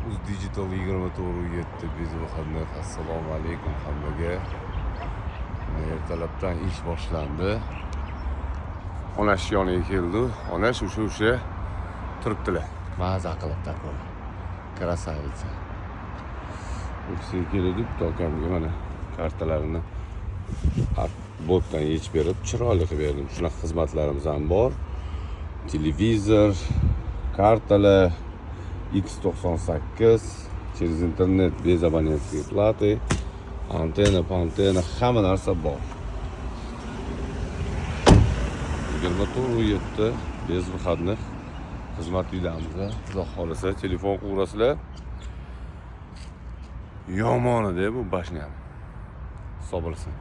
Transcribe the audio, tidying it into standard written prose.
Uz Digital 24/7 без выходных. Assalomu alaykum hammaga. Mana, ertalabdan ish boshlandi. Onash yoniga keldi. Onash o'sha turibdilar. Maza qilib такой. Красавица. Ofisga keldi, bitta akamga mana kartalarini botdan yechib berib, chiroyli qilib berdim. Shunaqa xizmatlarimiz ham bor. Televizor, kartalar X98 через интернет без абонентской платы, antena, pantena, hamma narsa bor. 24/7 без выходных xizmat uydamiz. Xudo xohlasa, telefon qilaverasizlar. Yomon edi bu башня ni. Hisob bilsin.